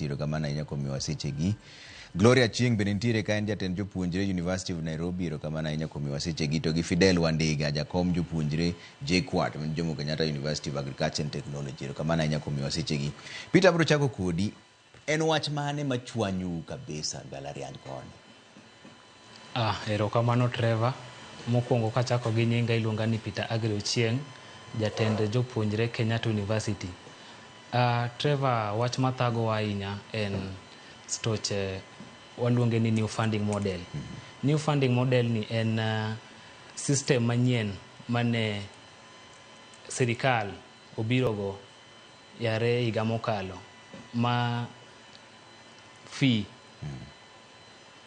University, erokamano ahinya kuom miyowa sechegi. Gloria Achieng' bende nitiere ka, en jatend jopuonjre University of Nairobi, erokamano ahinya kuom miyowa sechegi. To gi Fidel Wandiga, jakom jopuonjre JKUAT, Jomo Kenyatta University of Agriculture and Technology, erokamano ahinya kuom miyowa sechegi. Peter, abiro chako kodi. En wach mane machwanyou kabisa mbalariany koni? Ah, erokamano Trevor. Mokwongo kachako gi nyinga iluonga ni Peter Agri Ochieng', jatend jopuonjre Kenyatta University. Trevor, wach mathagowa ahinya en stoche waluonge ni new funding model. New funding model ni en system manyien mane sirikal obirogo yare higa mokalo ma fee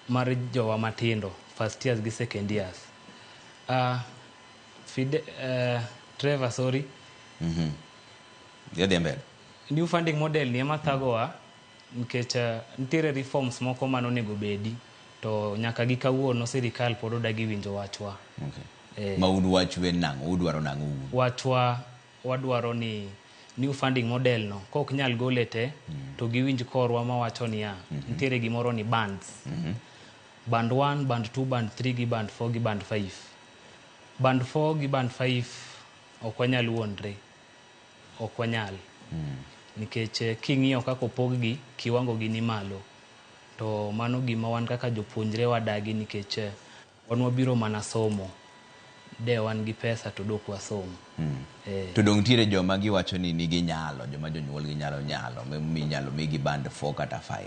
mar jowa matindo first years gi second years. Trevor, sorry. Dhi mbele. New funding model ni ema thagowa nikech nitiere reforms moko manonego bedi to nyaka gi kawuono sirikal pod odagi winjo wachwa. Okay. Ma un wachu en nang'o? Udwaro nang'o un? Wachwa wadwaro ni new funding model no kok nyal gole te to giwinj korwa mawacho niya nitiere gimoro ni bands. Band 1, band 2, band 3 gi band 4 gi band 5. Band 4 gi band 5 ok wanyal wuondre. Ok wanyal. Nikech king'iyo kaka opog gi, kiwango gi ni malo. To mano gima wan kaka jopuonjre wadagi nikech wan wabiro mana somo. De wan gi pesa to dok wasom. To dong' nitiere joma giwacho ni nigi nyalo, joma jonyuolgi nyalo nyalo, minyalo migi band 4 kata 5.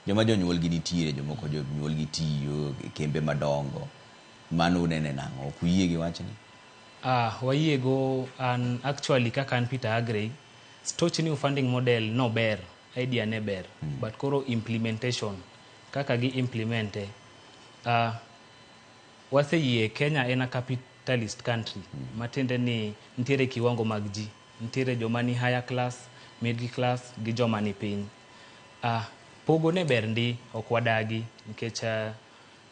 Joma jonyuolgi nitiere, jomoko jonyuolgi tiyo e kembe madongo. Mano unene nang'o? Ok uyie gi wachni? Wayiego an actually kaka an Peter Agrey, stoch new funding model no ber, idea ne ber, but koro implementation, kaka gi implemente, waseyie Kenya en a capitalist country, matiende ni nitiere kiwango mag ji, nitiere joma ni higher class, middle class gi joma ni piny. Pogo ne ber ndi, ok wadagi, nikech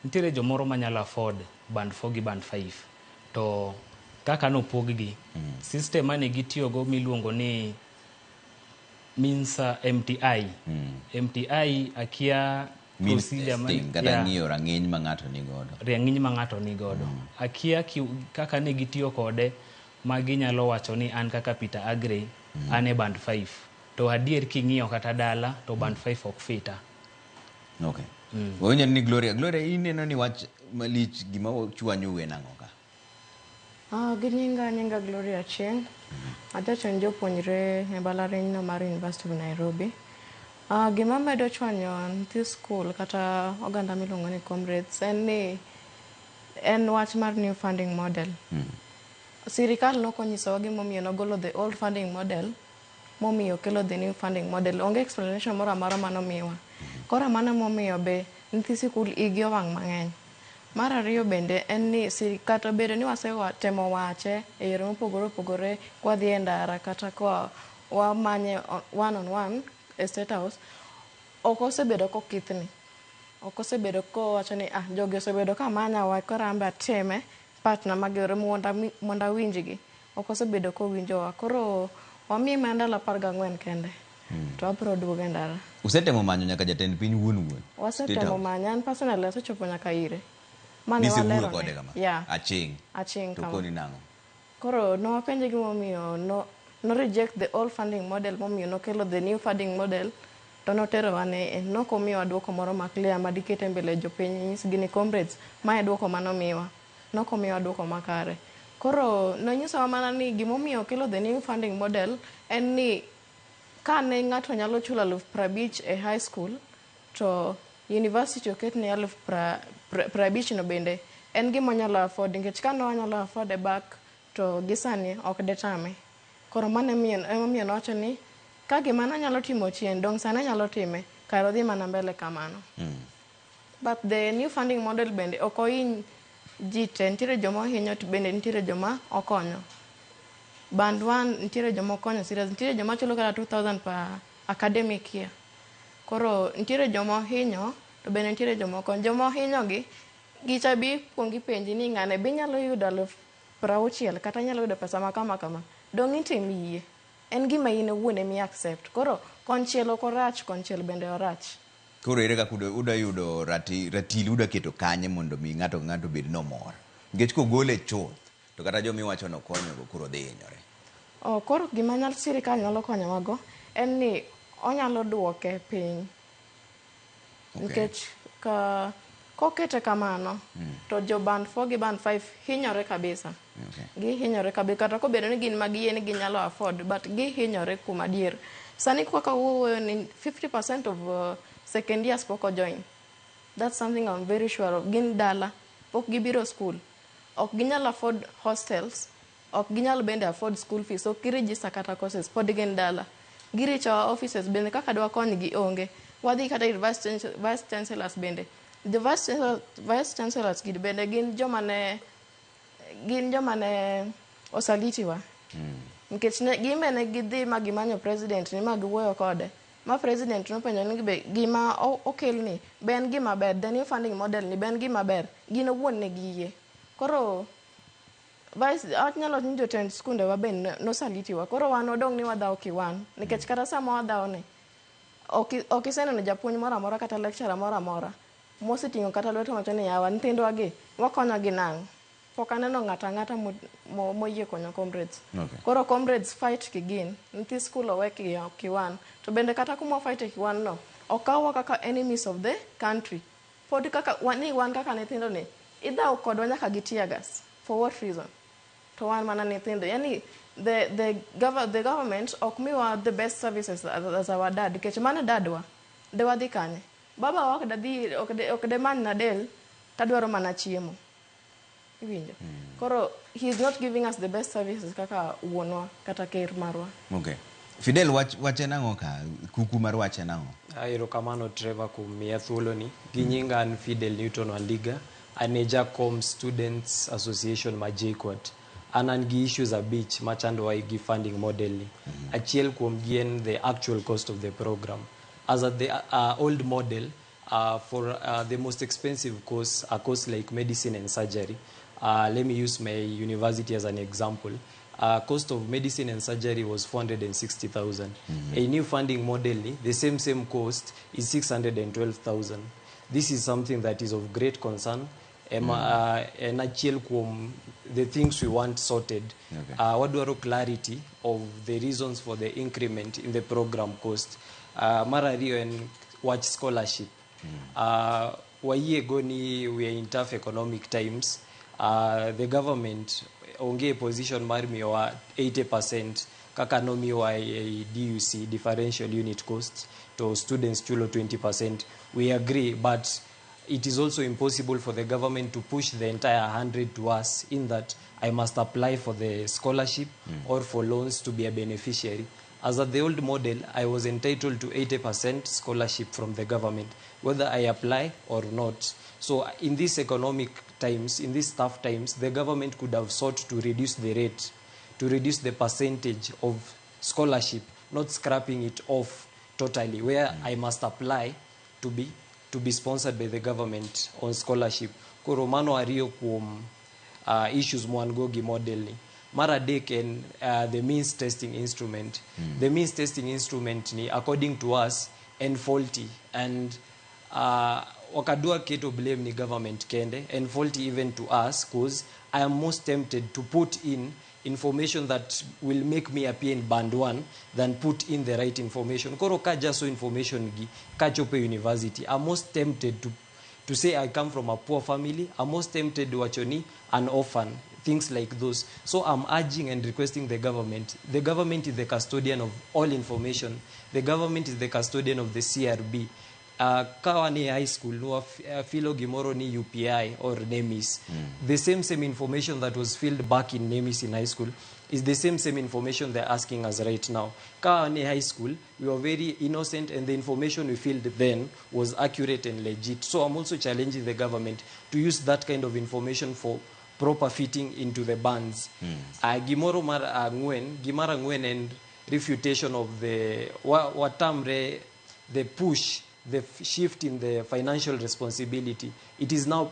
nitiere jomoro manyalo afford band 4 gi band 5. To kaka nopog gi, system mane gitiyogo miluongo ni means MTI. MTI akia means procedure testing, kata ng'iyo rang'iny ma ng'ato ni godo. Rang'iny ma ng'ato ni godo. Akia kaka ne gitiyo kode ma ginyalo wacho ni an kaka Peter Agrey, an e band 5. To adier king'iyo kata dala to band 5 ok fita. Okay. Wawinjo ni Gloria, Gloria ineno ni wach malich gima chwanyou en ang'o ka? Gi nyinga, nyinga Gloria Achieng'. Ajatend jopuonjre e mbalariany no mar University of Nairobi. Gima medo chwanyo nyithi skul kata oganda miluongo ni comrades en ni en wach mar new funding model. Sirikal nokonyisowa gimomiyo nogolo the old funding model momiyo okelo the new funding model. Onge explanation moro amora manomiwa. Koro mano emomiyo be nyithi sikul igi owang' mang'eny. Mar ariyo bende en ni kata obedo ni wasetemo wache e yore mopogore opogore kwadhi e ndara kata kwa wamanye one on one e State House, ok osebedo kokithni. Ok osebedo kowacho ni ah, jogi osebedo ka manya wa koro an be atime partner magero mondo awinjgi. Ok osebedo kowinjowa. Koro wamiye mana ndalo 14 kende. To wabiro duogo e ndara. Usetemo manyo nyaka jatend piny wuon wuon? Wasetemo manyo. An personally asechopo nyaka ire. Mane Nisewuoyo walerone. kode kama? Yeah. Aching'. Aching' To kama. koni nang'o? Koro nowapenje gimomiyo no reject the old funding model momiyo nokelo the new funding model to noterowa ne nokomiyowa duoko moro ma clear ma dikete mbele jopiny nyisgi ni comrades mae duoko manomiwa. Nokomiyowa duoko makare. Koro nonyisowa mana ni gimomiyo okelo the new funding model en ni kane ng'ato nyalo chulo 50,000 e high school to university oketne 50,000 no bende en gima onyalo afford nikech ka nonyalo afford e back to gi sani ok detame. Koro mano emomiyo nowacho ni ka gima nonyalo timo chien dong' sani onyalo time kar odhi mana mbele kamano. But the new funding model bende ok ohiny ji te, nitiere joma ohinyo to bende nitiere joma okonyo. Band 1 nitiere joma okonyo serious, nitiere joma chulo kata 2000 per academic year. Koro nitiere joma ohinyo to bende nitiere joma okonyo. Joma ohinyo gi gicha bi kuong ipenji ni ng'ane be inyalo yudo 60,000 kata inyalo yudo pesa ma kama kama. Dong' item yie. En gima in owuon emi accept. Koro Konchiel ok orach, konchiel bende orach. Koro ere kaka uda yudo ratil uda keto kanye mondo mi ng'ato ka ng'ato obed nomor? Nikech kogole chuth, to kata joma iwacho nokonyogo koro dhi hinyore. Oh, koro gima nyal sirikal nyalo konyowago en ni onyalo duoke piny. Nikech ka kokete kamano to jo band 4 gi band 5 hinyore kabisa. Gihinyore kabisa kata kobedo ni gin mag yie ni ginyalo afford but gihinyore kuom adier. Sani kaka wawuoyo ni 50% of second years pok ojoin. That's something I'm very sure of. Gin dala, pok gibiro school. Ok ginyal afford hostels, ok ginyal bende afford school fees, ok giregister kata courses, pod gin dala. Gireach our offices bende kaka dwakonygi onge. Wadhi kata ir vice chancellors bende. The vice chancellors gi bende gin joma ne osalitiwa. Nikech ne gin be ne gidhi ma gimanyo president ni ma giwuoyo kode. Ma president nopenjo ni be gima okelni be en gima ber, the new funding model ni be en gima ber. Gin owuon ne giyie. Koro vice anyalo wacho ni jotend skundewa be nosalitiwa. Koro wan wadong' ni wadhawo kiwan. Nikech kata sama wadhawo ni, ok iseneno japuonj moro amora kata lecturer moro amora moseting'o kata lwete wacho ni yawa nyithindwa gi wakonyogi nang'o. Pok aneno ng'ato ang'ata moyie konyo comrades. Koro comrades fight kigin, nyithi skul owe kiwan. To bende kata kuma fight e kiwan no, okawwa kaka enemies of the country. Pod kaka ni wan kaka nyithindo ni, idhawo kodwa nyaka gi tear gas. For what reason? To wan mana nyithindo. Yani the government ok miwa the best services as our dad. Nikech mano dadwa, de wadhi kanye? Baba ok dadhi, ok de manyna del, tadwaro mana chiemo. Iwinjo? Koro he is not giving us the best services kaka wuonwa kata ker marwa. Okay. Fidel, wach en ang'o ka? Kuku mar wach en ang'o? Erokamano Trevor kuom miya thuoloni. Gi nyinga an Fidel Newton Wandiga. An e Jakom Students Association ma JKUAT. An gi issues abich machandowa gi funding model ni. Achiel kuom gi en the actual cost of the program. As at the old model, for the most expensive course, a course like medicine and surgery, let me use my university as an example. Cost of medicine and surgery was 460,000. A new funding model, the same cost is 612,000. This is something that is of great concern. Ema, en achiel kuom the things we want sorted. Wadwaro clarity of the reasons for the increment in the program cost. Mar ariyo en wach scholarship. Wayie go ni we are in tough economic times. The government onge position mar miyowa 80% kaka nomiyowa e DUC, differential unit cost, to students chulo 20%. We agree, but it is also impossible for the government to push the entire 100 to us, in that I must apply for the scholarship or for loans to be a beneficiary. As at the old model, I was entitled to 80% scholarship from the government, whether I apply or not. So in these economic times, in these tough times, the government could have sought to reduce the rate, to reduce the percentage of scholarship, not scrapping it off totally, where I must apply to be sponsored by the government on scholarship. Koro mano ariyo kuom issues mwan go gi model ni. Mar adek en the means testing instrument. The means testing instrument ni, according to us, en faulty, and wakadwa keto blame ni government kende, and faulty even to us, cause I am most tempted to put in information that will make me appear in band 1 than put in the right information. Koro ka jaso information gi kachopo e university, I'm most tempted to say I come from a poor family. I'm most tempted wacho ni an orphan, things like those. So I'm urging and requesting the government. The government is the custodian of all information. The government is the custodian of the CRB. Ka wan e high school, nwa filo gimoro ni UPI or NEMIS. The same information that was filled back in NEMIS in high school is the same information they're asking us right now. Ka wan e high school, we were very innocent, and the information we filled then was accurate and legit. So I'm also challenging the government to use that kind of information for proper fitting into the bands. Gimoro mar ang'wen, gimar ang'wen en refutation of the watamre the push the shift in the financial responsibility. It is now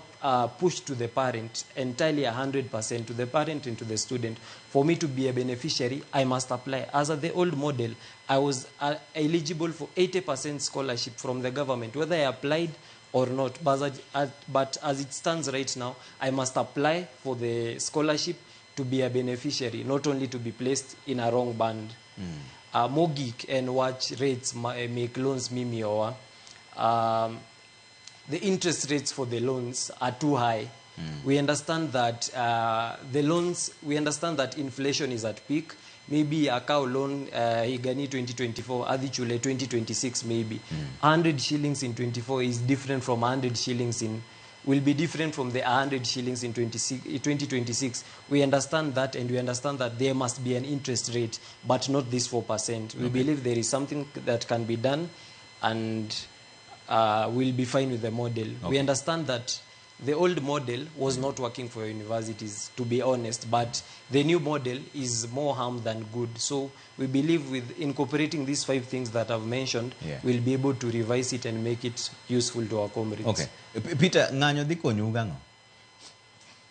pushed to the parent, entirely 100% to the parent and to the student. For me to be a beneficiary, I must apply. As at the old model, I was eligible for 80% scholarship from the government, whether I applied or not. But as it stands right now, I must apply for the scholarship to be a beneficiary, not only to be placed in a wrong band. Mogik and watch rates make loans mimiyowa. The interest rates for the loans are too high. We understand that we understand that inflation is at peak. Maybe akaw loan higani 2024, adhi chule 2026 maybe. 100 shillings in 24 is different from 100 shillings in, will be different from the 100 shillings in 2026. We understand that, and we understand that there must be an interest rate, but not this 4%. We believe there is something that can be done, and we'll be fine with the model. We understand that the old model was not working for universities, to be honest, but the new model is more harm than good. So we believe with incorporating these 5 things that I've mentioned, we'll be able to revise it and make it useful to our comrades. Okay. Peter, ng'anyo dhi konyo gang'o?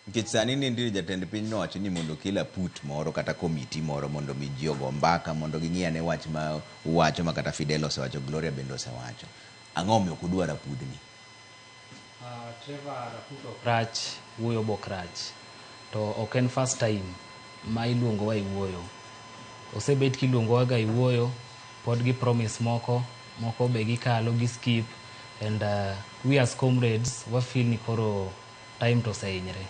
Nikech sani ni nitie jatend piny nowacho ni mondo kel aput moro kata komiti moro mondo mi ji ogo mbaka mondo ging'i ane wach ma uwacho ma kata Fidel osewacho, Gloria bende osewacho. Ang'o omiyo ok udwar apudni? Trevor, raput ok rach, wuoyo bok rach. To ok en first time ma iluongowa e wuoyo. Osebet kiluongowa ga e wuoyo, pod gi promise moko, moko be gikalo gi skip, and we as comrades wa feel ni koro time to osehinyre.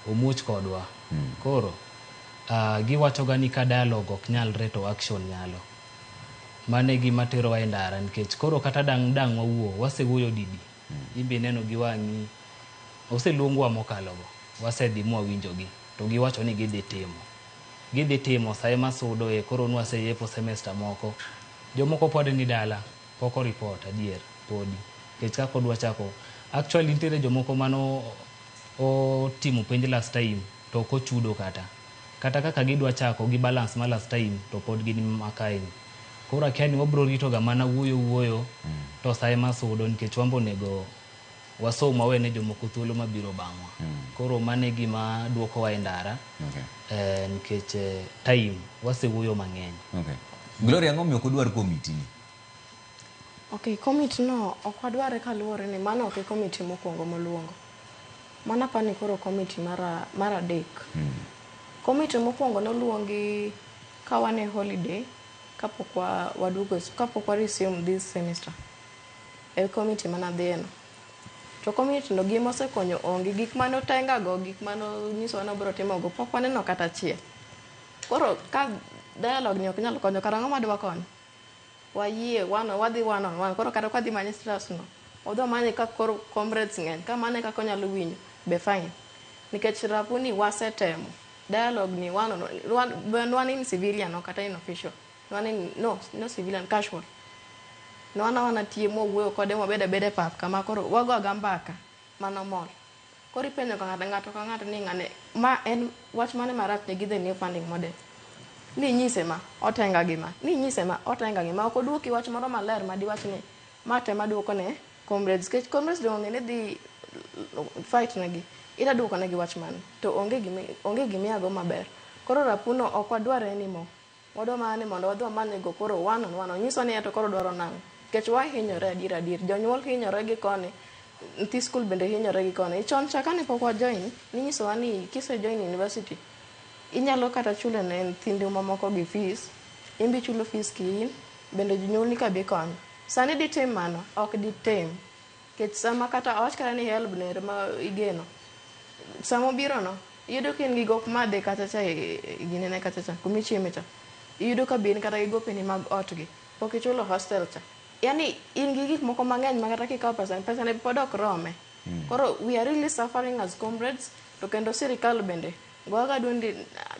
Omuoch kodwa. Koro giwacho ga ni ka dialogue ok nyalre to action nyalo. Mano e gima terowa e ndara nikech koro kata dang' wawuo, wasewuoyo didi. Imbe ineno gi wang'i, oseluongwa mokalo go, wasedhi mwawinjogi, to giwacho ni gidhi timo. Gidhi timo sa ema sudo e koro nwaseyepo semester moko. Jomoko pod ni dala, pok o report adier, podi. Nikech kaka odwa chako, actually nitiere jomoko mano otimo penj last time to ok ochudo kata. Kata kaka gidwa chako gi balance ma last time to pod gin makae ni. Koro akia ni wabro rito ga mana wuoyo wuoyo to sa ema sudo nikech wan be onego wasom wawene jomoko thuolo mabiro bang'wa. Koro mano e gima duokowa e ndara nikech time wasewuoyo mang'eny. Okay. Gloria, ang'o omiyo ok udwar komiti ni? Okay, komiti no ok wadware kaluwore ni mano ok e komiti mokwongo moluongo. Mano apani koro komiti mar adek. Komiti mokwongo noluongi ka wan e holiday kapok waduogo, kapok wa resume this semester. E komiti manadhiye no. To komiti no gima osekonyo onge, gik mane otenga go, gik mane onyisowa ni obiro timo go pok waneno kata achiel. Koro ka dialogue ni ok nyal konyo, kara ang'o madwa konyo? Wayie one wadhi one on one. Koro kata kwadhi manye stress no, wadhi wamanye ka koro comrades ng'eny, ka mano e kaka onyalo winjo, be fine. Nikech rapuni wasetemo. Dialogue ni one on one, wan in civilian ok kata in official. Wan in, no, no civilian, casual. Ne wan awana tie mwawuoyo kode mwabedo abeda e pap kama koro wago aga mbaka mano mor. Koro ipenjo ka ng'ato ka ng'ato ni ng'ane ma en wach mane marach ne gi the new funding model. Ni inyise ma, otenga gi ma. Ni inyise ma, otenga gi ma. Ok oduoki wach moro maler ma diwach ni ma tema duoko ne comrades. Nikech comrades dong ong'e ni dhi fight negi. Ida duoko negi wach mane. To onge gimiago maber. Koro rapuno ok wadwar anymore. Wadwa mana ni mondo wadhi wamany go koro one on one. Onyiswa ni to koro dwaro nang'o. Nikech wahinyore adier adier. Jonyuol hinyore gi koni. Nyithi skul bende hinyore gi koni. Chon cha kane pok wa join, ninyisowa ni kise join university, inyalo kata chulo ne nyithindu mamoko gi fees, in be ichulo fees ki in, bende jonyuolni ka be konyo. Sani ditim mano? Ok ditim. Nikech sama kata awach kata ni HELB ner ma igeno, sama obiro no, iyudo ka in gi gop madhi kacha cha e ginene kacha cha, kumichieme cha. Iyudo ka be in kata gi gopeni mag ot gi, pok ichulo hostel cha. Yani in gi gik moko mang'eny ma kata kikawo pesa, pesa ne pod ok rome. Koro we are really suffering as comrades, to kendo sirikal bende goga duondi,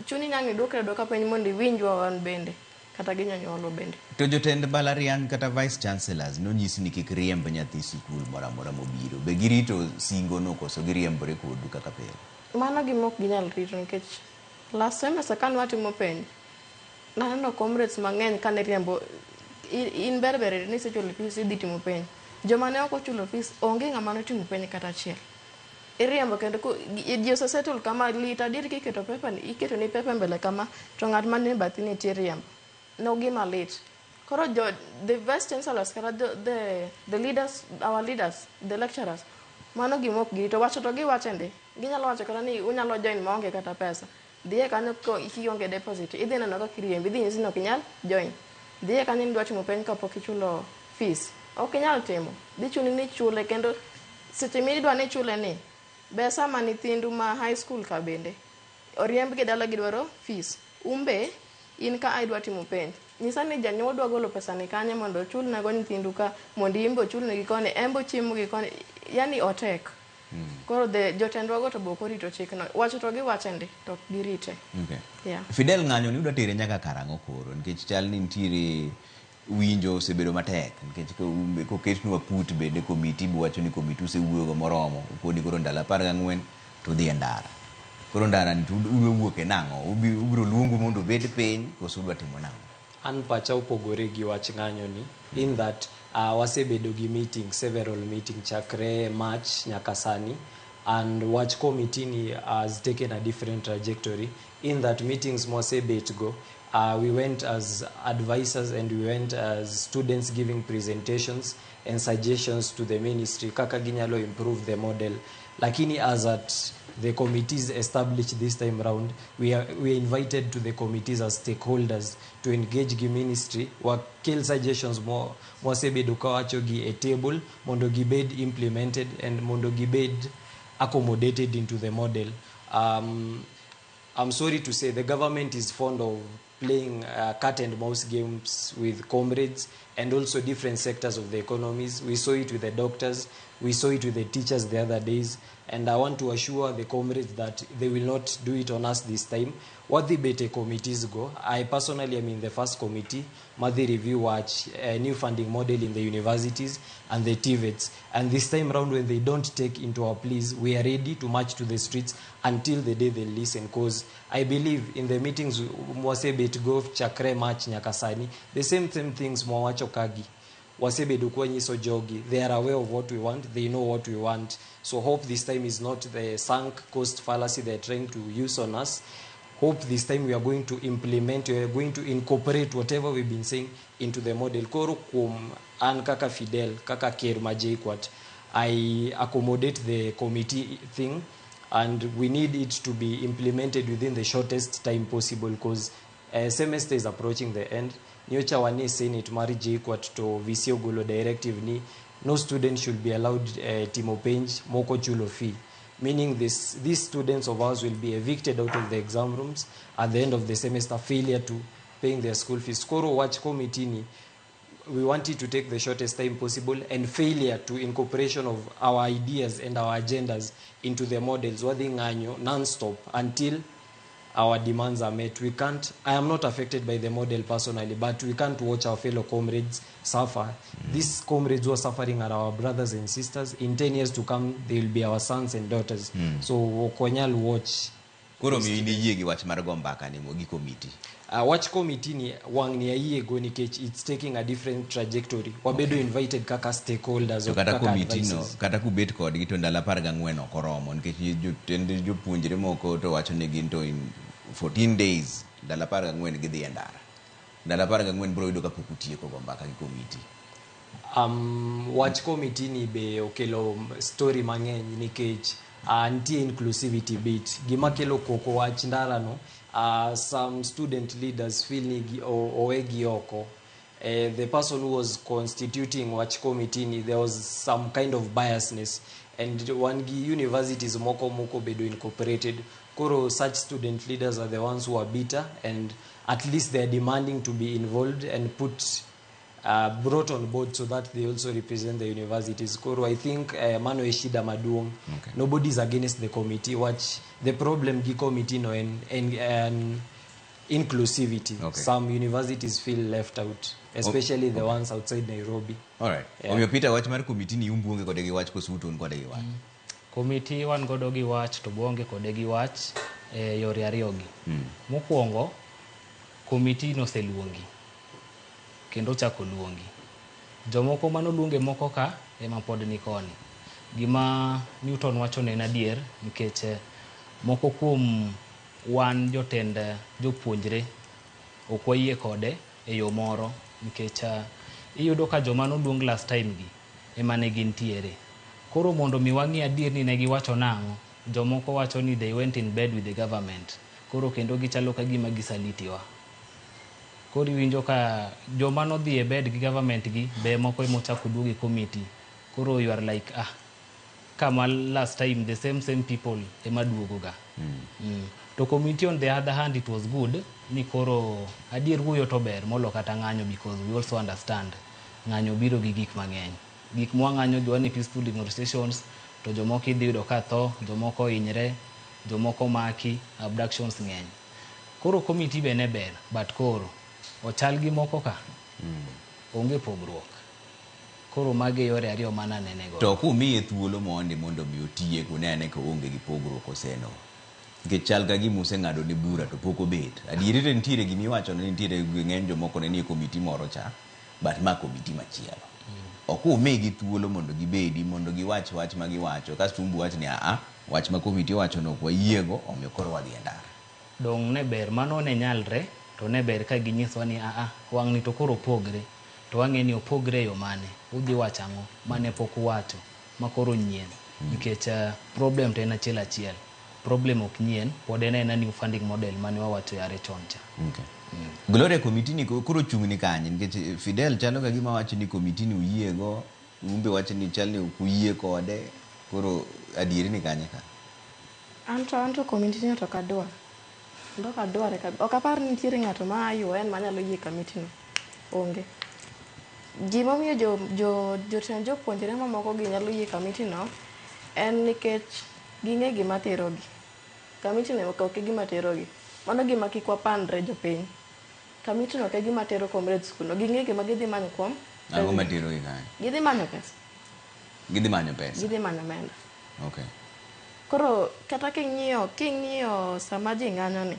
chuni nyang' iduokri aduoka piny mondo iwinjwa wan bende, kata gi jonyuolwa bende. To jotend mbalariany kata vice chancellors nonyis ni kik riemb nyathi sikul moro amora mobiro. Be girito singo no koso giriembore kodu kaka pile? Mano gima ok ginyal rito nikech last semester kane watimo penj, naneno comrades mang'eny kane riembo, in ber ber ni isechulo fees idhi timo penj. Joma ne ok ochulo fees onge ng'ama notimo penj kata achiel. Iriembo kendo ji osesettle kama lit adier kiketo paper ni iketo ni paper mbele kama to ng'at man e bathi nitie riembo. No gima lit. Koro jo the vice chancellors kata the leaders, our leaders, the lecturers, mano gima ok girito. Wacho to giwacho ndi. Ginyalo wacho kata ni unyalo join maonge kata pesa. Dhiye kanyo kionge deposit, idhi neno kaka iriembi, idhi nyisi ni ok inyal join. Dhiye kanyo ni idwa timo penj kapok ichulo fees. Ok inyal timo. Dhi chuni ni ichule kendo seche midwa ni ichule ni, ber sama nyithindu ma high school ka bende oriembgi dala gidwaro fees. Umbe in ka idwa timo penj. Nyisa ni janyuol dwa golo pesa ni kanye mondo ochul nego nyithindu ka mondo in be ochulnegi koni, en be ochiemo gi koni. Yani otek. Koro the jotendwa go to be ok orito chikno. Wacho to giwache ndi to ok girite. Okay. Yeah. Fidel ng'anyo ni udwa tere nyaka karang'o koro nikech chal ni nitiere winjo osebedo matek nikech koketnwa aput bende komiti be wacho ni komiti usewuoyogo moromo ukoni koro ndalo 14 to udhi e ndara. Koro ndara ni to udwa wuok e nang'o? Ubiro luongu mondo ubed piny koso udwa timo nang'o? An pacha opogore gi wach ng'anyo ni in that wasebedo gi meeting, several meeting chakre March nyaka sani, and wach committee ni has taken a different trajectory in that meetings mwasebet go, we went as advisors and we went as students giving presentations and suggestions to the ministry kaka ginyalo improve the model. Lakini as at the committees established this time round, we are invited to the committees as stakeholders to engage gi ministry, wakel suggestions mo mwasebedo kawacho gi e table mondo gibed implemented and mondo gibed accommodated into the model. I'm sorry to say the government is fond of playing cat and mouse games with comrades and also different sectors of the economies. We saw it with the doctors, we saw it with the teachers the other days, and I want to assure the comrades that they will not do it on us this time. Wadhi bet e committees go, I personally am in the first committee, madhi review wach a new funding model in the universities and the TVETs. And this time round, when they don't take into our pleas, we are ready to march to the streets until the day they listen. Because I believe in the meetings mwasebet go chakre March nyaka sani, the same things mwawacho kagi wasebedo kwanyiso jogi. They are aware of what we want, they know what we want. So hope this time is not the sunk cost fallacy they're trying to use on us. Hope this time we are going to implement, we are going to incorporate whatever we've been saying into the model. Koro kuom an kaka Fidel, kaka ker ma JKUAT, I accommodate the committee thing, and we need it to be implemented within the shortest time possible because semester is approaching the end. Nyocha wane Senate mar JKUAT to VC ogolo directive ni no student should be allowed timo penj moko chulo fee, meaning these students of ours will be evicted out of the exam rooms at the end of the semester, failure to paying their school fees. Koro wach committee ni, we want it to take the shortest time possible, and failure to incorporation of our ideas and our agendas into the models, wadhi ng'anyo non-stop until our demands are met. We can't, I am not affected by the model personally, but we can't watch our fellow comrades suffer. These comrades who are suffering are our brothers and sisters. In 10 years to come, they will be our sons and daughters. So ok wanyal watch. Koro miyo in iyie gi wach mar go mbaka ni gi komiti? Wach committee ni wang' ni ayie go nikech it's taking a different trajectory. Wabedo invited kaka stakeholders, to ok kata kaka komiti no advisors. Kata kubet kodgi to ndalo 14 ok oromo nikech jotend jopuonjre moko to wacho ni gin to in 14 days, ndalo 14 gidhi e ndara. Ndalo 14 biro yudo kapok utieko go mbaka gi komiti. Wach committee ni be okelo story mang'eny nikech nitie inclusivity bit. Gima kelo koko wach ndara no, some student leaders feel ni owegi oko. The person who was constituting wach committee ni, there was some kind of biasness, and wan gi universities moko moko bedo incorporated. Koro such student leaders are the ones who are bitter, and at least they are demanding to be involved and put brought on board so that they also represent the universities. Koro I think mano e shida maduong'. Nobody is against the committee. Wach the problem gi committee no en inclusivity. Some universities feel left out, especially the ones outside Nairobi. All right. Yeah. Omiyo Peter, wach mar komiti ni umbu onge kode gi wach koso uton kode gi wach? Komiti wan godo gi wach to bonge kode gi wach e yore ariyo gi. Mokwongo, komiti noseluongi kendo ochako luongi. Jomoko manoluonge moko ka ema pod ni koni. Gima Newton wacho ne en adier nikech moko kuom wan jotend jopuonjre ok wayie kode e yo moro nikech iyudo ka joma noluong last time gi ema ne gintiere. Koro mondo mi wang'e adier ni ne giwacho nang'o, jomoko wacho ni they went in bed with the government. Koro kendo gichalo ka gima gisalitiwa. Koro iwinjo ka joma nodhi e bed gi government gi be moko emochako duogo e committee. Koro you are like kama last time the same same people ema duogo ga. To committee on the other hand it was good ni koro adier wuoyo to ber molo kata ng'anyo because we also understand ng'anyo biro gi gik mang'eny. Gik mwang'anyo gi wan peaceful demonstrations to jomoko idhi yudo ka tho, jomoko hinyre, jomoko maki, abductions ng'eny. Koro committee be ne ber but koro ochal gi moko ka onge pogruok. Koro magi e yore ariyo mananene go. To kumiye thuolo mondi mondo mi otiye kune ane ka oonge gi pogruok oseno. Nikech chal ka gima useng'ado ne bura to pok obet. Adieri to nitiere gimiwacho ni nitiere ng'eny jomoko ne nie komiti moro cha, but ma komiti machielo. Ok umigi thuolo mondo gibedi mondo giwach wach ma giwacho kasto umbu wach ni aa wach ma komiti owacho no ok wayiego omiyo koro wadhi e ndara. Dong' ne ber mano ne nyalre to ne ber ka ginyiswa ni aa wang' ni to koro opogre to wang'e ni opogre e yo mane udhi wacho ang'o mane pok uwacho ma koro nyien nikech problem to en achiel achiel problem ok nyien pod en aena new funding model mane wawacho yare chon cha. Okay. Gloria, komiti ni koro chung' ni kanye? Nikech Fidel chalo ka gima wacho ni komiti ni uyiego, umbe wacho ni chal ni ok uyie kode. Koro adieri ni kanye ka? Anto committee ni to ok adwar. Ok adware kabisa. Ok apar ni nitiere ng'ato ma UN manyalo yie committee no. Onge. Gimomiyo jotend jopuonjre mamoko gi nyalo yie committee no en nikech ging'e gima terogi. Committee no ok e gima terogi. Mano gima kik wapandre jopiny. Committee no ok e gima tero comrades kuno. Ging'e gima gidhi manyo kuom Ang'o materogi kanyo? Gidhi manyo pesa. Gidhi manyo pesa. Gidhi manyo omenda. Okay. Koro kata king'iyo sama ji ng'anyo ni,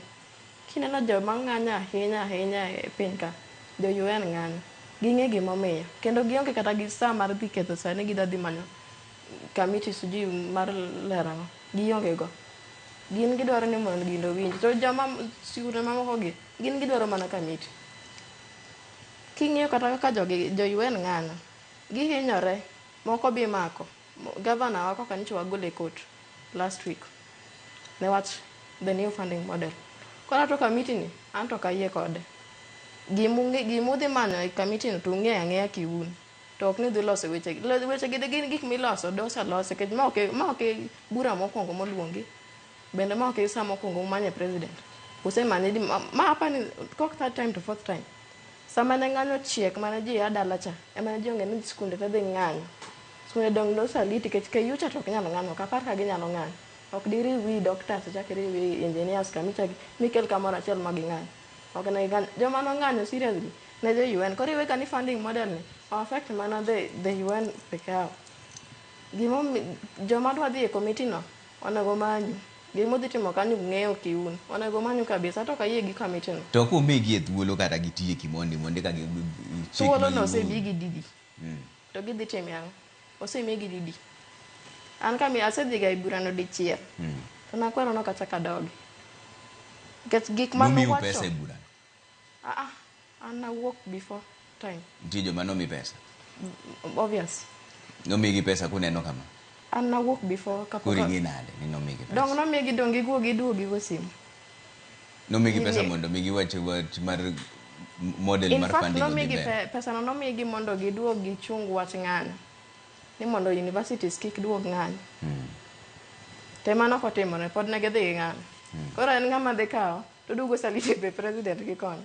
kineno joma ng'anyo ahinya ahinya e piny ka, jo UN ng'anyo. Ging'e gimomiyo. Kendo gionge kata gi saa mar dhi ketho saa ni gidwa dhi manyo committee sijui mar lero ang'o. Gionge go. Gin gidwaro ni mondo gino owinji. To joma sikunde mamoko gi, gin gidwaro mana committee. King'iyo kata kaka jogi, jo UN ng'anyo, gihinyore, moko bi mako. Governor wa koka nyocha wagolo e court last week newach the new funding model. Koro to committee ni, an to ok ayie kode. Gimudhi manyo e committee no to ung'eyo ang'eya kiun. To ok ni udhi loso weche. Weche gi gin gik miloso, dosa losi. Nikech ma ok e bura mokwongo moluongi. Bende ma ok e saa mokwongo mumanye president. Usemanye di ma apani kok third time to fourth time. Sama ne ng'anyo chiek mane ji a dala cha, ema ne ji ong'e ni skunde te dhi ng'anyo. Skunde dong' nosaliti nikech KU cha to ok nyal ng'anyo, ok apar ka ginyalo ng'anyo. Ok diriw wi doctors ichak iriw wi engineers ka michak mikel kamoro achiel ma ging'any. Ok ne ging'anyo. Joma nong'anyo seriously ne jo UN. Koro iwe ka ni funding model ni o affect mana the UN peke yao. Joma dwa dhi e committee no onego manyu. Gima udhi timo kanyo ung'eyo kiun. Onego manyu kabisa to ok ayie gi committee no. To kumigi e thuolo kata gitieki mondi mondi ka gi chik Thuolo ma no giluwo. osemigi didi. To gidhi timo ang'o? Osemigi didi. An kami asedhiga e burano dichiel. To nakwero nok achak adogi. Nikech gik mane Nomiu uwacho. pesa e burano. Ah, an nawuok before time. Nitie joma nomi pesa. Obvious. Nomigi pesa kuneno kama. An nawuok before kapok. Koro ing'e nade ni nomigi pesa. Dong nomigi dong giguo giduogo gigo simu. Nomigi pesa mondo mi giwach wach mar model In mar fact, funding odhi nomigi mbele. Pesa no nomigi mondo giduog gichung wach ng'anyo. Ni mondo universities kik duog ng'anyo. Te mano ok otimore, pod ne gidhi gi ng'anyo. Koro en ng'ama dhi kawo, to duogo salute be president gi koni.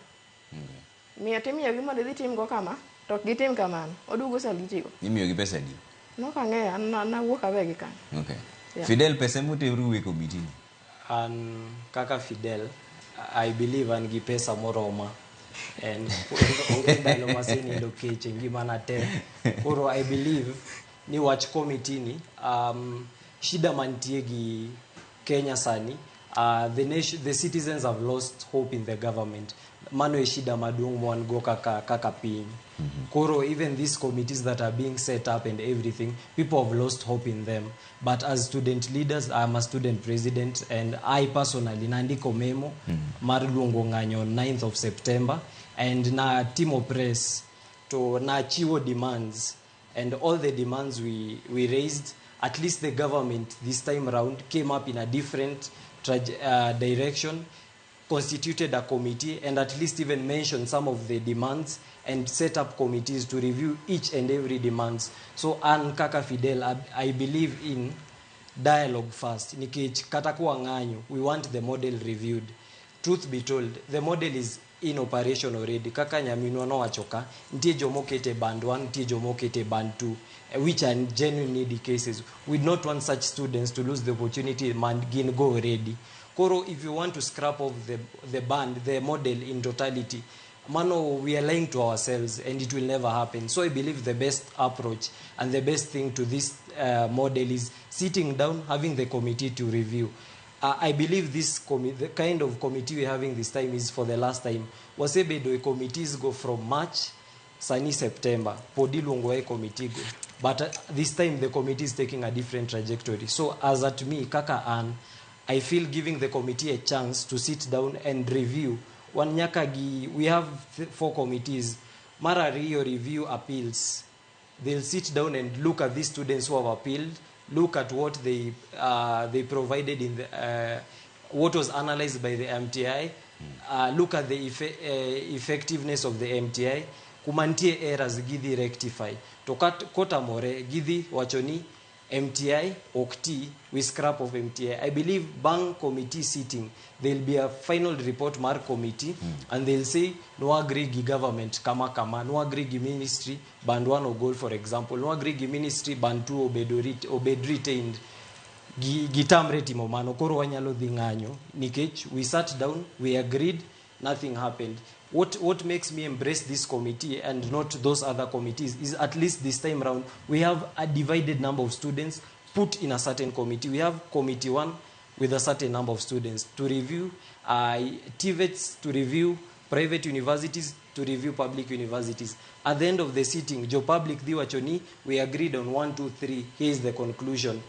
Miyo timiyogi mondo idhi timgo kama, to ok gitim kamano. Oduogo salute go. Imiyogi pesa adi? Nok ang'eyo, an nawuok awegi kanyo. Okay. Yeah. Fidel, pesa moteru e committee ni? An kaka Fidel, I believe an gi pesa moroma. En onge ndalo masenindo kech e ngimana te. Koro I believe ni wach committee ni, shida mantie gi Kenya sani, the nation, the citizens have lost hope in the government. Mano e shida maduong' ma wan go kaka piny. Koro even these committees that are being set up and everything, people have lost hope in them. But as student leaders, I'm a student president, and I personally nandiko memo mar luongo ng'anyo 9th of September, and na timo press to nachiwo demands, and all the demands we raised, at least the government this time round came up in a different direction, constituted a committee, and at least even mentioned some of the demands and set up committees to review each and every demands. So an kaka Fidel, I believe in dialogue first. Nikech kata kwa ng'anyo, we want the model reviewed. Truth be told, the model is in operation already. Kaka nyaminwa nowacho ka, nitie jomokete band 1, nitie jomokete band 2, which are genuine needy cases. We do not want such students to lose the opportunity man gin go already. Koro, if you want to scrap off the band, the model in totality, mano, we are lying to ourselves and it will never happen. So I believe the best approach and the best thing to this model is sitting down, having the committee to review. I believe the kind of committee we're having this time is for the last time. Wasebedo e committees go from March, sani September, pod iluongo e committee go. But this time the committee is taking a different trajectory. So as at me, kaka an, I feel giving the committee a chance to sit down and review. Wan nyaka gi, we have four committees. Mar ariyo review appeals. They'll sit down and look at these students who have appealed, look at what they provided in the, what was analyzed by the MTI, look at the effectiveness of the MTI, kuma nitie errors gidhi rectify. To kotamore gidhi wacho ni MTI ok ti, we scrap of MTI. I believe bang committee sitting, there'll be a final report mar committee and they'll say no agree gi government kama kama, no agree gi ministry band 1 ogol, for example, no agree gi ministry band 2 obed retained. Gitamre timo mano, koro wanyalo dhi ng'anyo nikech we sat down, we agreed, nothing happened. What makes me embrace this committee and not those other committees is at least this time round we have a divided number of students put in a certain committee. We have committee 1 with a certain number of students to review, TVETs to review, private universities to review, public universities. At the end of the sitting, jo public dhi wacho ni we agreed on 1, 2, 3, here is the conclusion.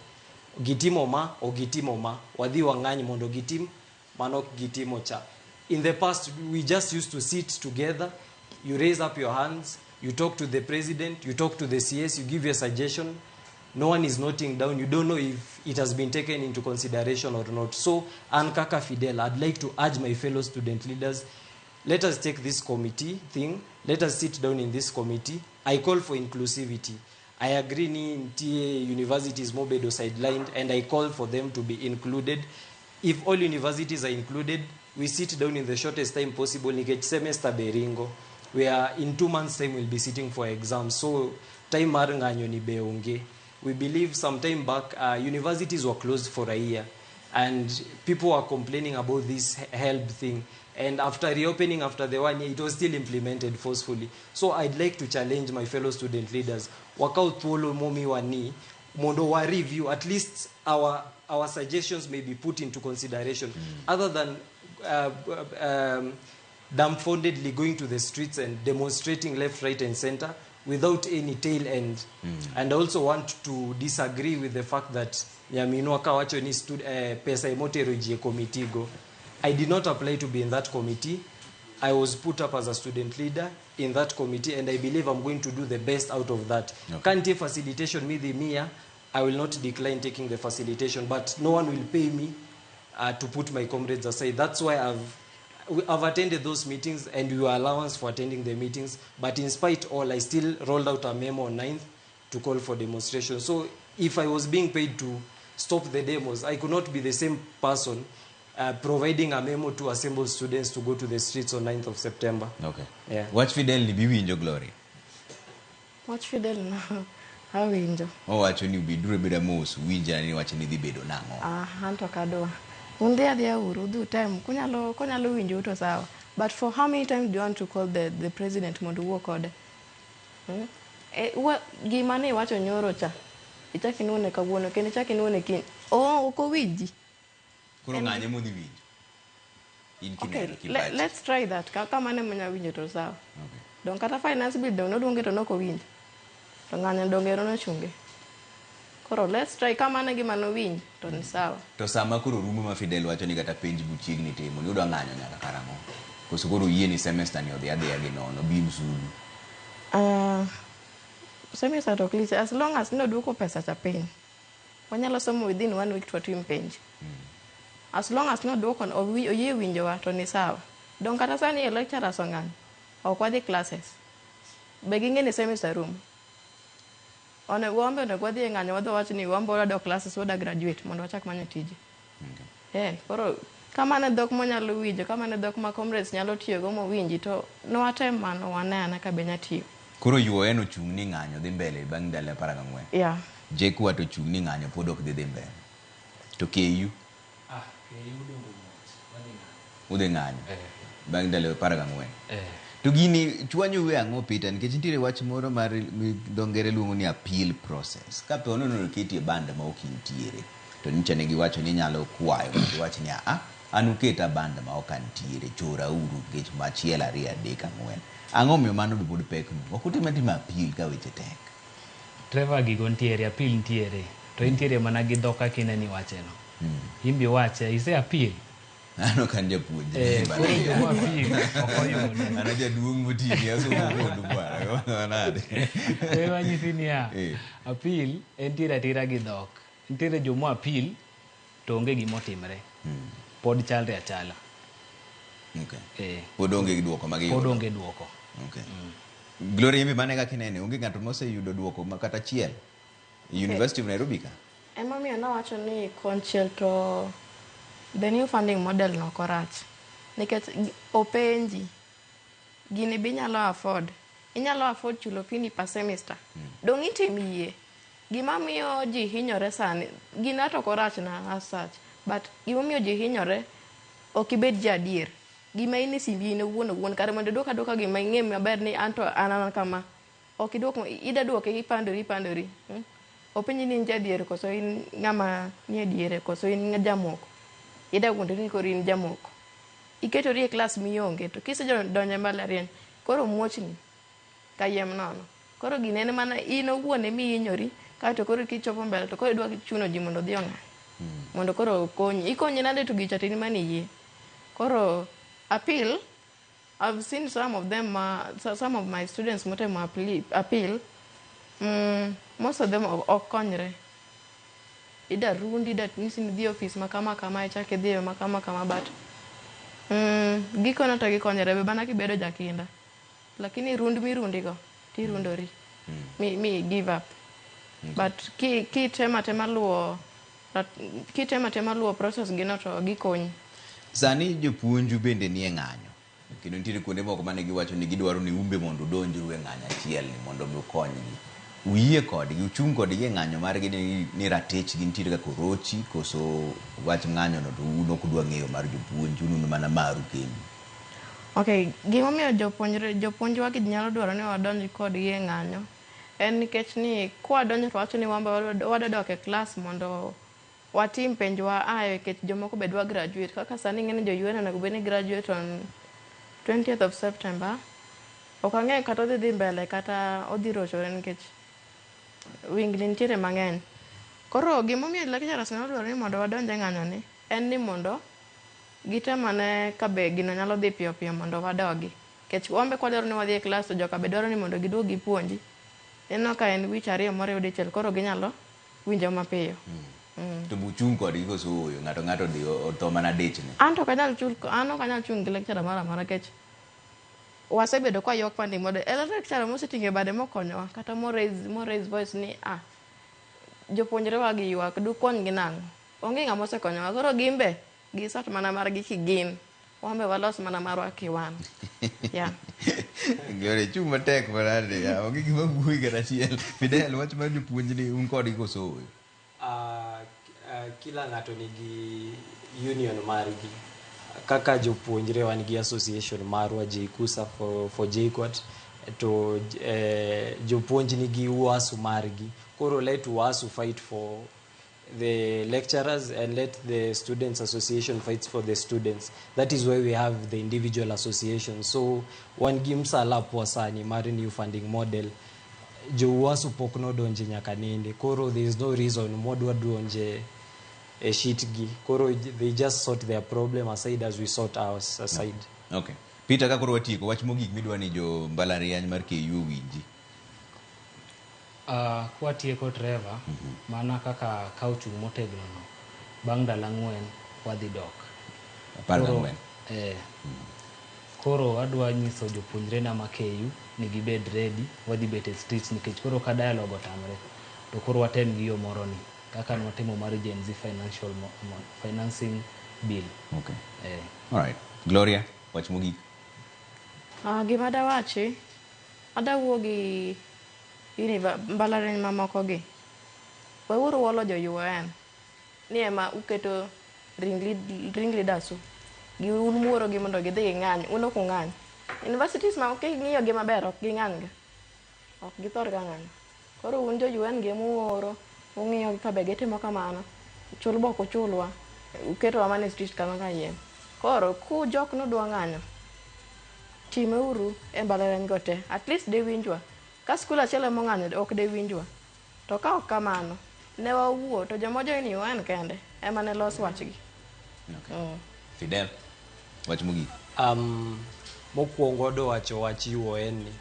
Gitimo ma o gitimo ma, wadhi wang'any mondo gitim mano gitimo cha. In the past, we just used to sit together, you raise up your hands, you talk to the president, you talk to the CS, you give your suggestion. No one is noting down. You don't know if it has been taken into consideration or not. So, an kaka Fidel, I'd like to urge my fellow student leaders, let us take this committee thing, let us sit down in this committee. I call for inclusivity. I agree ni nitie universities mobedo sidelined, and I call for them to be included. If all universities are included, we sit down in the shortest time possible. Nikech semester be ringo. We are in 2 months' time we'll be sitting for exams. So time mar ng'anyo ni be onge. We believe some time back, universities were closed for a year, and people were complaining about this HELB thing. And after reopening after the 1 year, it was still implemented forcefully. So I'd like to challenge my fellow student leaders. Wakaw thuolo momiwa ni mondo wa review, at least our suggestions may be put into consideration. Other than dumbfoundedly going to the streets and demonstrating left, right, and center without any tail end. And I also want to disagree with the fact that nyaminwa kawacho ni pesa emotero ji e committee go. I did not apply to be in that committee. I was put up as a student leader in that committee, and I believe I'm going to do the best out of that. Kantie facilitation midhi mia, I will not decline taking the facilitation, but no one will pay me to put my comrades aside. That's why I've attended those meetings, and we were allowance for attending the meetings, but in spite all, I still rolled out a memo on 9th to call for demonstration. So if I was being paid to stop the demos, I could not be the same person providing a memo to assemble students to go to the streets on 9th of September. Wach Fidel ni biwinjo, Glory? Wach Fidel no, awinjo. Owacho ni ubiduru beda mos, winja ni wach ni dhi bedo nang'o? An to ok adwa. Un dhi adhiya uru, udhi utem, kunyalo winjo to sawa. But for how many times do you want to call the president mondo uwuo kode? Gima ne iwacho nyoro cha, ichak inuone kawuono, kendo ichak inuone kiny. Oh, ok owinji. Koro ng'anye modhi winjo? In Okay, kineno kipachi. Let's try that. Ka mano ema winjo to sawa. Okay. Dong kata finance bill dong noluonge to nok owinjo. To ng'anyo dong ero nochunge. Koro let's try ka mano e gima nowinj to ni sawa. To sama koro rumo ma Fidel wacho ni kata penj buchiegni timo ni udwa ng'anyo nyaka karang'o? Koso koro uyie ni semester ni odhi adhiya gi nono bi msulu. Semester to ok lich as long as noduoko pesa cha piny. Wanyalo somo within one week to watim penj. As long as noduoko oyie winjowa to ni sawa. Dong kata sani e lecturers ong'anyo. Ok wadhi classes. Be ging'e ni semester rumo. Onego wambe onego wadhi e ng'anyo wadhi wach ni wambe wadok classes wada graduate mondo wachak manyo tije. Koro kamano e dhok mwanyalo winjo, kamano e dhok ma comrades nyalo tiyogo mowinji to nwatem mano wane ane ka be nya tiyo. Koro UoN ochung' ni ng'anyo dhi mbele bang' ndalo 14. Yeah. JKUAT ochung' ni ng'anyo pod ok dhi dhi mbele. To KU? KU dongo mos, wadhi ng'anyo. Udhi ng'anyo. Bang' ndalo 14. To gini chwanyou e ang'o Peter nikech nitiere wach moro mar dho ngere luongo ni appeal process. Ka po nono oketi e band ma ok intiere to nyicha ne giwacho ni inyalo kwayo mondo iwach ni a an uketa band ma ok antiere chora uru nikech machiel 2 3 4. Ang'o miyo mano be pod pek nu? Ok utim atima appeal ka weche tek. Trevor gigo ntiere, appeal ntiere. To intiere mana gi dhok kaka ineno iwacheno. In be iwache, ise appeal. An ok an japuonj. Koro joma appeal ok oyude. An jaduong' motini asomo kodu bwana. Nade? Wanyisi niya, appeal entiere atira gi dhok. Nitiere joma appeal to onge gima otimre. Pod chalre achala. Okay. Pod onge gi duoko ma giyudo. Pod onge duoko. Okay. Gloria Yembe mane kaka inene, onge ng'ato moseyudo duoko ma kata achiel University of Nairobi ka? Emomiyo nawacho ni konchiel to the new funding model no ok orach. Nikech openji, gini be inyalo afford. Inyalo afford chulo fee ni per semester. Dong' itim yie. Gima miyo ji hinyore sani, gina to ok orach na as such, but gimomiyo ji hinyore, ok ibed ja adier. Gima in e simbi in owuon owuon, kare mondo idwok aduoka gima ing'e maber ni anto an an kama. Ok idwok, ida duoke ipandori ipandori. Openji ni in jadier koso in ng'ama nie diere koso in jamoko. Ida wuondori ni koro in jamoko. Iketori e klas mionge to kisedonjo e mbalariany koro muochni kayiem nono. Koro gini en mana in owuon ema ihinyori kaeto koro kichopo mbele to koro idwa chuno ji mondo odhi ong'any. Mondo koro okonyi. Ikonyi nade to gicha to in mane iyie. Koro appeal, I've seen some of them, some of my students motemo appeal, most of them ok konyre. Ida rundi, ida nyisi ni dhi office ma kama kama, ichak idhi ma kama kama, but gikone to gikonyre be mana kibedo jakinda. Lakini rund mirundigo, tirundori. Mi give up. But kitema tema luwo, kitema tema luwo process gino to gikonyi. Sani jopuonju bende nie ng'anyo. Kendo nitiere kuonde moko mane giwacho ni gidwaro ni umbe mondo udonjru e ng'anyo achiel ni mondo mi ukonygi. Uyie kodgi, uchung' kodgi e ng'anyo margi ni ratichgi nitiere kaka orochi koso wach ng'anyo no to un ok udwa ng'eyo mar jopuonj, un un mana maru kendu. Okay, gimomiyo jopuonjwa gi nyalo dwaro ni wadonj kodgi e ng'anyo en nikech ni kwadonjo to wacho ni wan be wadwa dok e klas mondo watim penjwa ae nikech jomoko be dwa graduate. Kaka sani ing'e ni jo UN onego bed ni graduate on 20th of September. Ok ang'eyo kata odhi dhi mbele kata odhi rochore nikech wingni nitiere mang'eny. Koro gimomiyo lecturers nyalo dwaro ni mondo wadonj e ng'anyo ni en ni mondo gitem ane ka be gino nyalo dhi piyo piyo mondo wadogi. Nikech wan be kwadwaro ni wadhi e klas to joka be dwaro ni mondo giduog gipuonji. Ineno ka en wich ariyo moriw dichiel koro ginyalo winjo mapiyo. To buchung' kodgi koso ooyo, ng'ato ng'ato odhi otho mana dichne. An to ok anyal chul, an ok anyal chung' gi lecturer moro amora nikech wasebedo kwa ywak funding model. En lecturer moseting'o bade mokonyowa kata mo raise voice ni jopuonjre wa gi ywak dukonygi nang'o? Onge ng'ama osekonyowa. Koro gin be gisort mana margi kigin. Wan be walos mana marwa kiwan. Yeah. Gloria, chung' matek manade ya, onge gima wuoyi kata achiel. Fidel, wach mar jopuonj ni un kodgi koso ooyo? Kila ng'ato nigi union margi. Kaka jopuonjre wan gi association marwa JKUSA for JKUAT to jopuonj nigi UASU margi. Koro let UASU fight for the lecturers and let the students association fight for the students. That is why we have the individual association. So wan gi msalapwa sani mar new funding model. Jo UASU pok nodonje nyaka nende. Koro there is no reason mwadwa donje e shit gi. Koro they just sort their problem aside as we sort ours aside. Okay. Peter, ka koro watieko, wach mogik midwa ni jo mbalariany mar KU owinji. Kwatieko Trevor, mana kaka ka ochung' motegno no, bang' ndalo 4 wadhi dok. 14. Koro adwa nyiso jopuonjre na ma KU ni gibed ready, wadhi bet e streets nikech koro ka dialogue otamre, to koro watem gi yo moro ni, kaka nwatimo mar Gen Z financial financing bill. Okay. All right. Gloria, wach mogik. Gima dawachi, adawuo gi mbalariany mamoko gi. Weuru wolo jo UoN. Ni ema uketo ringleaders u. Gi un muoro gi mondo gidhi ging'any, un ok ung'any. Universities ma king'iyo gi maber ok ging'any ga. Ok githor ga ng'anyo. Koro un jo UN gi emuoro, ung'iyo ka be gitimo kamano. Chul be ok uchulwa. Uketowa mana e street kama kayiem. Koro ku jok nudwa ng'anyo, timeuru e mbalariany go te. At least de winjwa. Ka skul achiel ema ong'anyo ok de winjwa. To ka ok kamano, ne wawuo to joma join UN kende ema ne los wachgi. Okay. Fidel, wach mogik. Mokwongo adwa wacho wach UoN ni.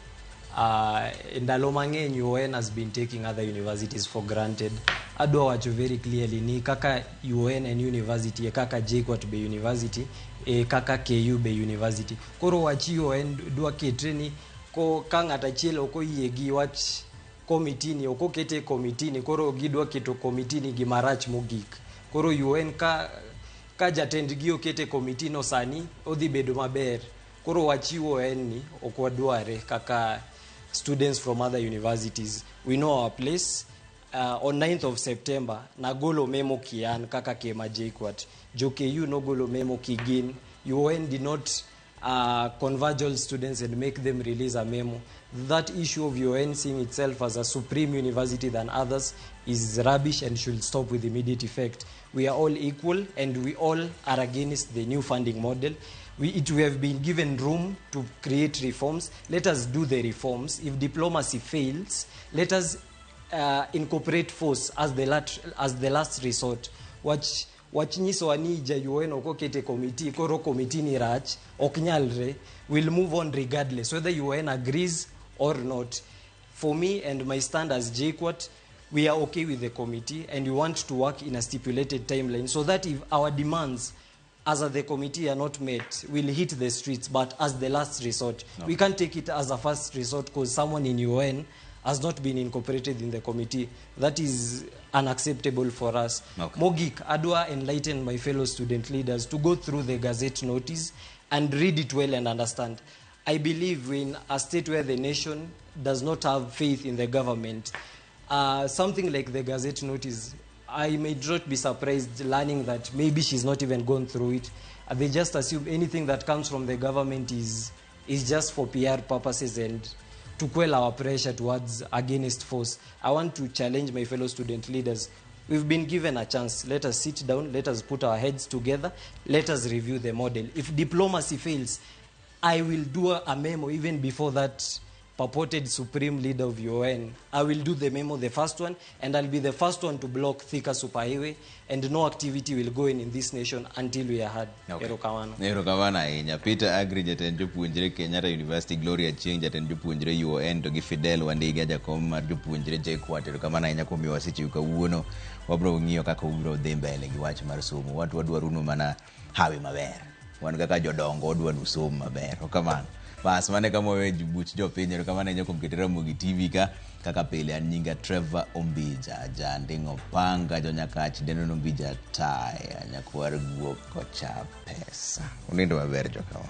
Ndalo mang'eny UoN has been taking other universities for granted. Adwa wacho very clearly ni kaka UoN en university, e kaka JKUAT be university, e kaka KU be university. Koro wach UoN dwa ketre ni ko ka ng'at achiel ok oyie gi wach committee ni, ok okete e committee ni, koro gidwa keto committee ni gimarach mogik. Koro UoN ka jatendgi okete committee no sani, odhi bedo maber. Koro wach UoN ni ok wadware kaka students from other universities. We know our place. On 9th of September, nagolo memo kian kaka Kema JKUAT. Jo KU nogolo memo kigin. UoN did not converge all students and make them release a memo. That issue of UoN seeing itself as a supreme university than others is rubbish and should stop with immediate effect. We are all equal and we all are against the new funding model. We have been given room to create reforms. Let us do the reforms. If diplomacy fails, let us incorporate force as the last resort. Wach nyisowa ni ja UoN ok okete committee, koro committee ni rach, ok nyalre. We'll move on regardless whether UoN agrees or not. For me and my stand as JKUAT, we are okay with the committee and we want to work in a stipulated timeline so that if our demands as the committee are not met, we'll hit the streets, but as the last resort. No. We can't take it as a first resort because someone in UoN has not been incorporated in the committee. That is unacceptable for us. Okay. Mogik, adwa enlighten my fellow student leaders to go through the Gazette notice and read it well and understand. I believe in a state where the nation does not have faith in the government, something like the Gazette notice, I may not be surprised learning that maybe she's not even gone through it. They just assume anything that comes from the government is just for PR purposes and to quell our pressure towards against force. I want to challenge my fellow student leaders. We've been given a chance. Let us sit down. Let us put our heads together. Let us review the model. If diplomacy fails, I will do a memo even before that purported supreme leader of UoN. I will do the memo, the first one, and I'll be the first one to block Thika Superhighway, and no activity will go in this nation until we are heard. Okay. Erokamano. Erokamano ahinya. Peter Agri, jatend jopuonjre Kenyatta University, Gloria Chieng, jatend jopuonjre UoN, to gi Fidel Wandiga, jakom mar jopuonjre JKUAT. Erokamano ahinya kuom miyowa seche kawuono. Wabiro ng'iyo kaka ubiro dhi mbele gi wach mar somo. Wan to wadwaruno mana hawi maber. Wan kaka jodongo wadwa ni usom maber. Okamano. Bas, mane kama wawe buch jopiny. Erokamano ahinya kuom keto Ramogi TV ka. Kaka pile an nyinga Trevor Ombija, janding'o panga, jonyakach, dendo Ombija taya, nyakwar guok kocha pesa. Unindo maber jokawa.